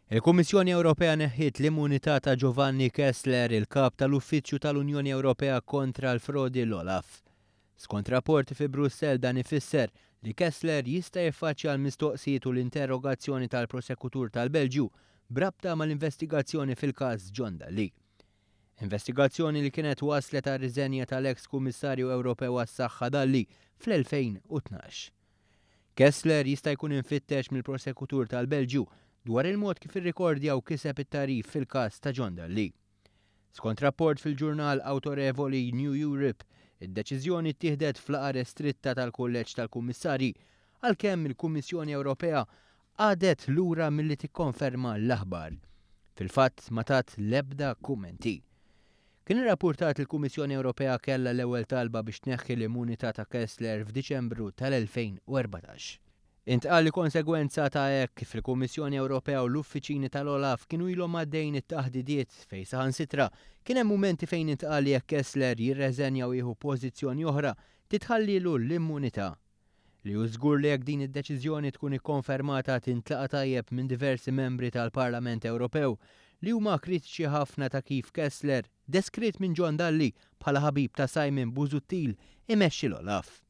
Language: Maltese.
Il-Kummissjoni Ewropea neħħiet l-immunità ta' Giovanni Kessler, il-Kap tal-Uffiċċju tal-Unjoni Ewropea kontra l-Frodi l-OLAF. Skont rapporti fi Brussell dan ifisser li Kessler jista' jiffaċċja l-mistoqsijiet u l-interrogazzjoni tal-prosekutur tal-Belġju b'rabta mal-investigazzjoni fil-każ John Dalli. Investigazzjoni li kienet wasslet għar-riżenja tal-eks Kummissarju Ewropew għas-Saħħa Dalli fl-2012. Kessler jista' jkun imfittex mill-prosekutur tal-Belġju dwar il-mod kif irrikordja u kiseb it-tagħrif fil-każ ta' John Dalli. Skont rapport fil-ġurnal awtorevoli New Europe, id-deċiżjoni ttieħdet f'laqgħa restritta tal-Kulleġġ tal-Kummissarji, għalkemm il-Kummissjoni Ewropea qagħdet lura milli tikkonferma l-aħbar. Fil-fatt ma tat l-ebda kummenti. Kien irrappurtat li l-Kummissjoni Ewropea kellha l-ewwel talba biex tneħħi l-immunità ta' Kessler f'Diċembru tal-2014. Intqal li konsegwenza ta' hekk, fil-Kummissjoni Ewropea u l-uffiċini tal-OLAF kienu ilhom għaddejjin it-taħdidiet fejn saħansitra kien hemm mumenti fejn intqal li jekk Kessler jirreżenja u jieħu pożizzjoni oħra titħallilu l-immunità. Li hu żgur li jekk din id-deċiżjoni tkun ikkonfermata tintlaqa' tajjeb minn diversi membri tal-Parlament Ewropew li huma kritiċi ħafna ta' kif Kessler, deskritt minn John Dalli bħala ħabib ta' Simon Busuttil, imexxi l-OLAF.